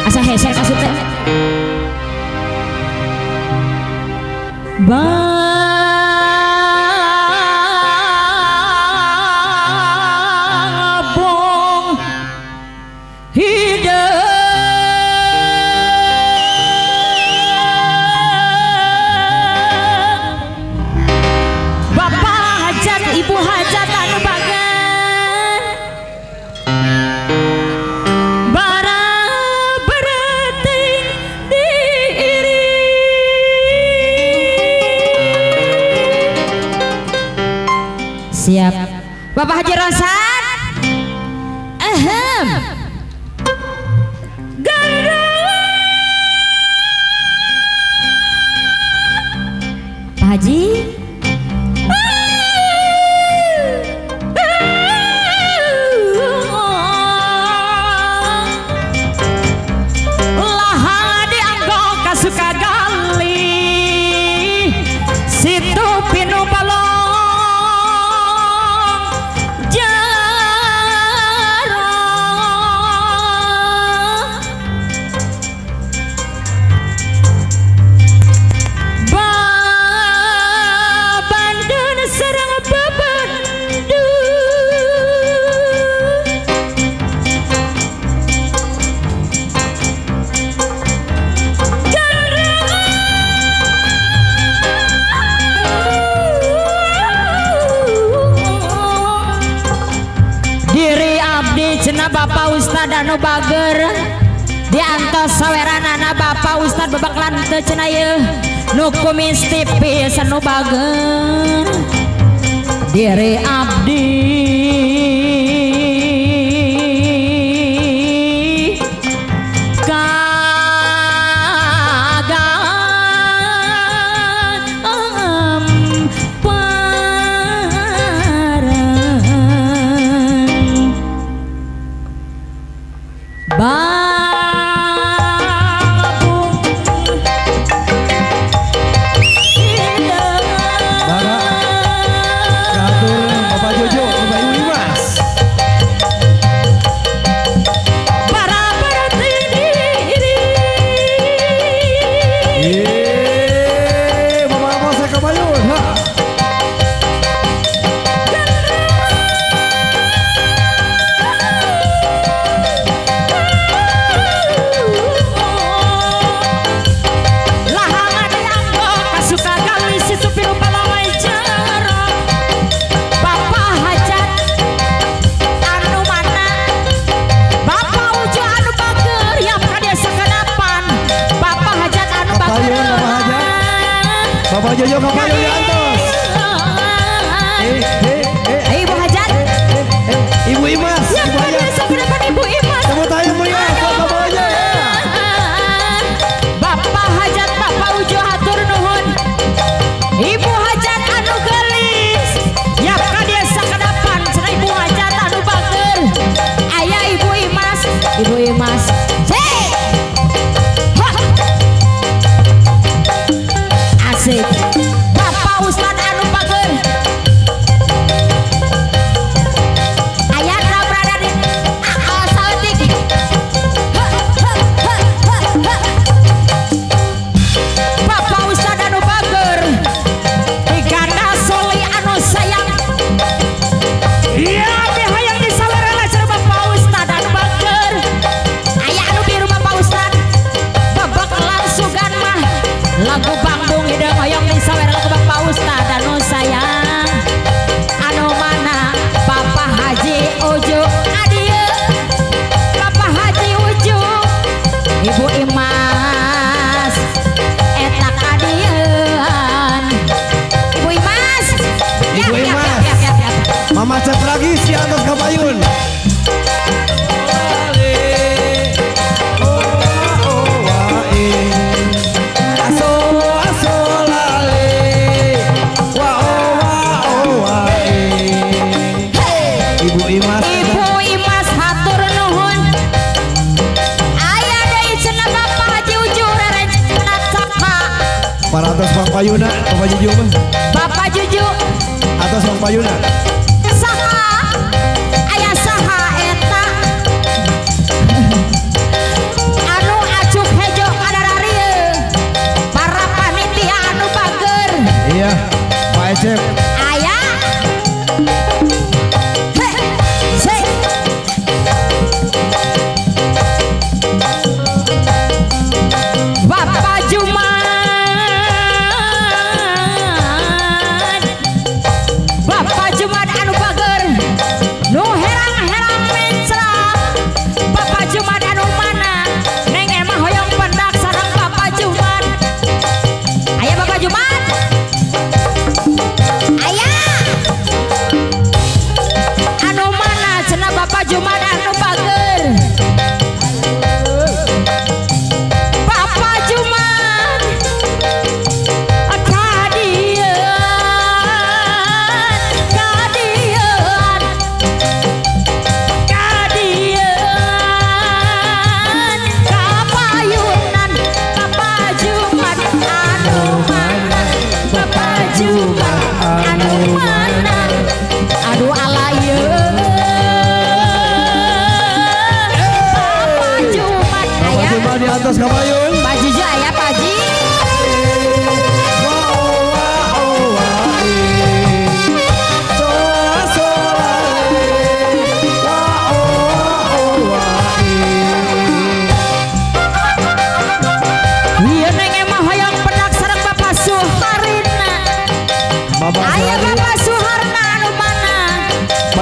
Asa hese kasut teh. Babong hideung Bapak hajat ibu hajat anu bagan bara berting diri. Siap Bapak Haji Rosan. Ahem. Pak Haji. Laha dianggo kasuka gali situ pinu balong jaro babandun sareng babandun diri abdi cenah Bapak Ustad anu bager diantos saweranana Bapak Ustad babak teu cenah yeuh nu kumis tipis anu bager diri abdi kagamparan Babung hideung. Bara katur Bapak Jojo, Bapak Ibu Imas. Bara berting diri. Yeay, Bapak Polsek Kabayun. Ha. Lahangan dianggo kasuka gali situ pilu palawai jero. Bapak hajat anu mana Bapak Ujo anu bager yang ka desa kanapan Bapak hajat anu bager. Kabayun, Bapak Hajat. Bapak Jojo Kabayun diantos. Eh, eh, eh, Ibu hajat eh, Ibu Imas, yang Ibu ka Hajat. desa kanapan Ibu Imas. Tepuk tangan Ibu Imas buat Bapak Jojo ya. Bapak hajat Bapak Ujo hatur nuhun. Ibu hajat anu gelis ya ka desa kanapan cenah Ibu hajat anu bager aya Ibu Imas. Ibu Imas. Hey! Ha! Asik Bapak Ustad anu bager aya berada di akal saeutik. Ha, ha, ha, ha, ha. Bapak Ustad anu bager Iganda soli anu sayang. Iya abdi hayang disawerana cenah Bapak Ustad anu bager aya anu di rumah Pak Ustad babak langsungan mah lagu Bandung hideung hoyong disawerana ku Bapak Ustad anu sayang anu mana Bapak Haji Uju adieu Bapak Haji Uju Ibu Imas eta kadieuan Ibu Imas. Ya, Ibu ya, Imas. ya, ya, ya, ya. Mama Cep lagi si atas Kabayun. Aso aso lale, wa o wa o wa e. Ibu Imas. Ibu Imas hatur nuhun aya deui cenah Bapak Haji Uju rerencana caka Parantos Bang Payuna, Bapak Juju mah. Bapak Juju Atas Bang Payuna. Saha aya saha eta.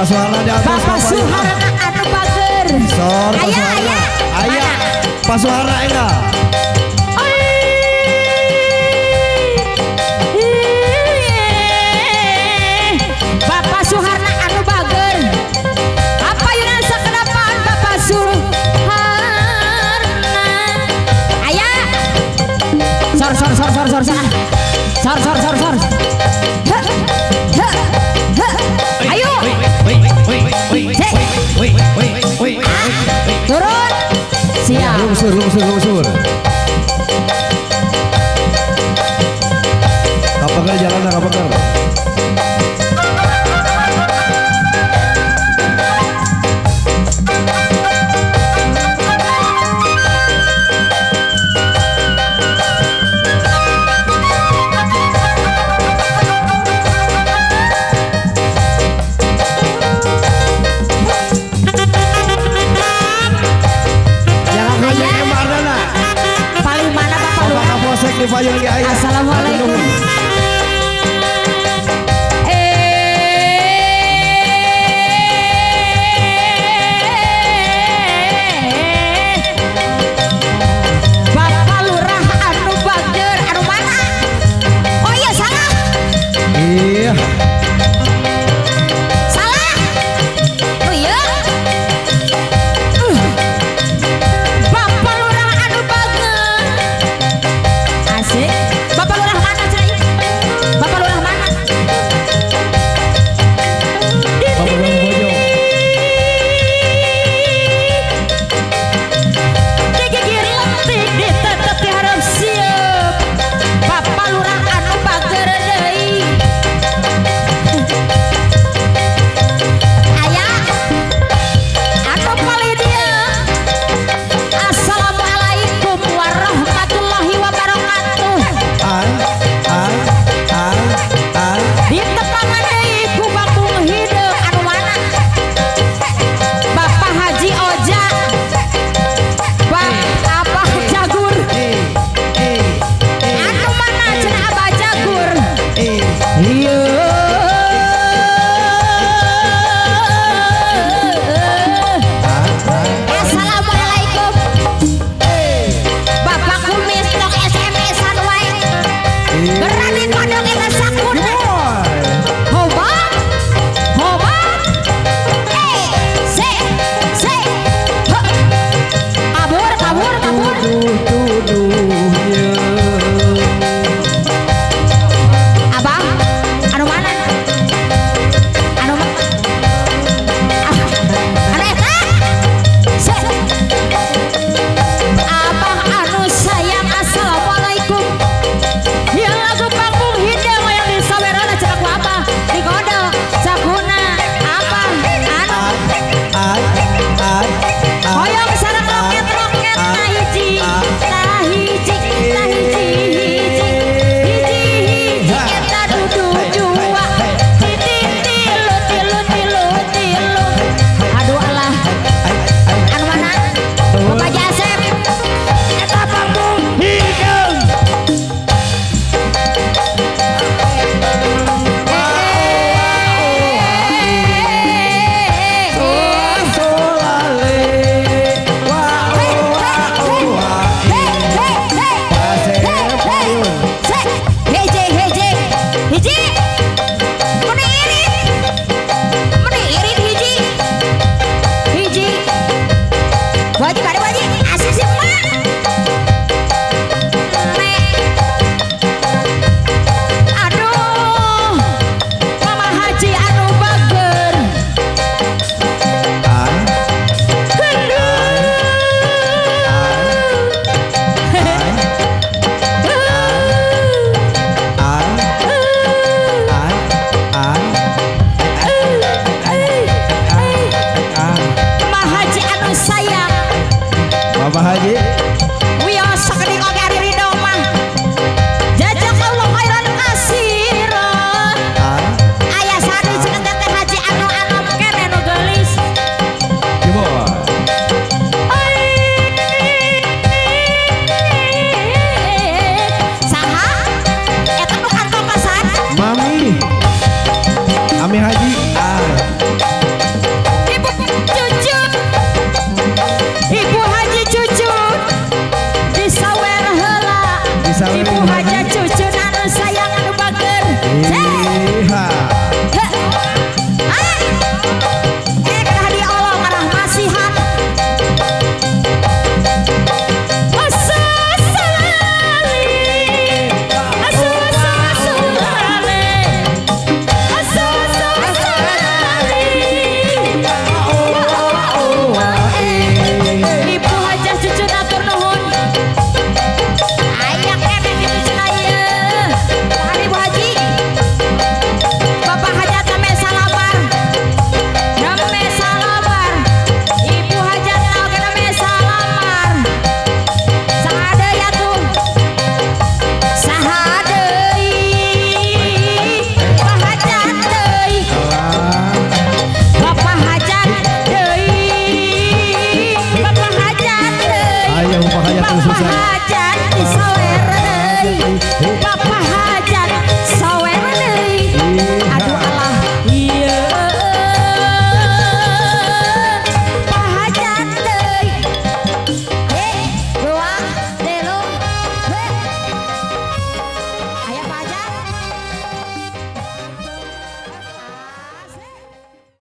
Bapak Suharna di atas. Bapak Suharna anu bager. Sor Pak Aya Suharna. aya. Aya. Pak Suharna enggak? Bapak Suharna anu bager. Apa yunan sakenapan Bapak Suharna. Aya. Sor sor sor sor sor sor. Sor sor sor sor. He, he, he. Ayo. Cek. Turun. Siap. Lungsur, lungsur, lungsur. Kapagar jalan kapagar. Jangan ngajak MR na. Paling mana Bapak Bapak Lurah? Kapolsek di payung ge aya. Assalamualaikum. Bapak Lurah anu bager anu mana? Oh iya salah, Iya. salah. Oh iya. Bapak Lurah anu bager. Asik. Bapak Lurah mana cai? Bapak Lurah mana? Bapak Lurah Bojong. Digigir lentik ditetep diharap siap. Bapak Lurah anu bager deui. Aya anu palih dieu. Assalamualaikum warahmatullahi wabarakatuh. Ay, ay, ay, ay. Ditepangan deui ku Bakung Hideung anu mana? Bapak Haji Oja. Bang Abah Jagur. Eh, eh, eh, Anu mana cenah Abah Jagur? eh. Iya. Ah, ah. Assalamualaikum. Bapak kumis tong SMS-an wae. Iya. Berani kodok eta sakuna. Wah. Hoba. Hoba. Eh, se, se. He. Kabur, kabur, kabur. Tuduh-tuduhnya. Abah, anu mana? Anu ah, anu eta? Se. Abah anu sayang, assalamualaikum. Ya lagu panggung hideung yang disawerana cenah ku abah. Digodol sakuna abah anu Ay, ay, ay. hoyong sareng roket-roket na hiji, na hiji, na hiji, hiji, hiji, hiji, eta dudu dua, titik, tilu, tilu, tilu, tilu. Aduh Allah, anu mana? Bapak Jasep, Eta panggung hideung. Solale. Wa, wa, wa. Hei, hei, hei, hei, hei, heje, heje, hiji, meni irit, meni irit hiji, hiji, wajib ada wajib, asik sih mak. Nek. Aduh, Mama Haji anu bager. Ay, ay, ay, ay, ay, ay. Mama Haji anu sayang. Bapak Haji. Wios sakedik oge ari ridho mah. Jazakallah khairan katsira. Ay, Aya sadu cenah teteh Haji anu anom kene nu geulis. di bawah. Saha? Eta nu kantokasan? Mami. Ami Haji. Ay. Disawer Ibu Ibu Hajat Haji. Cucun anu sayang anu bager. Iha. Ah. Eh, kedah diolong arah masihan. Asasalali, asasalali, asasalali. Ibu Hajah Cucun atur nuhun. Aya keneh kitu cenah ieu. Saha Ibu Haji? Bapak Hajat name salamar. Name salamar. Ibu Hajat oge name salamar. Saha deui atuh? Saha deui? Bapak Hajat deui. Bapak Hajat deui. Bapak Hajat deui. Ayo Bapak Hajat Bapak susah. Hajat disawer deui.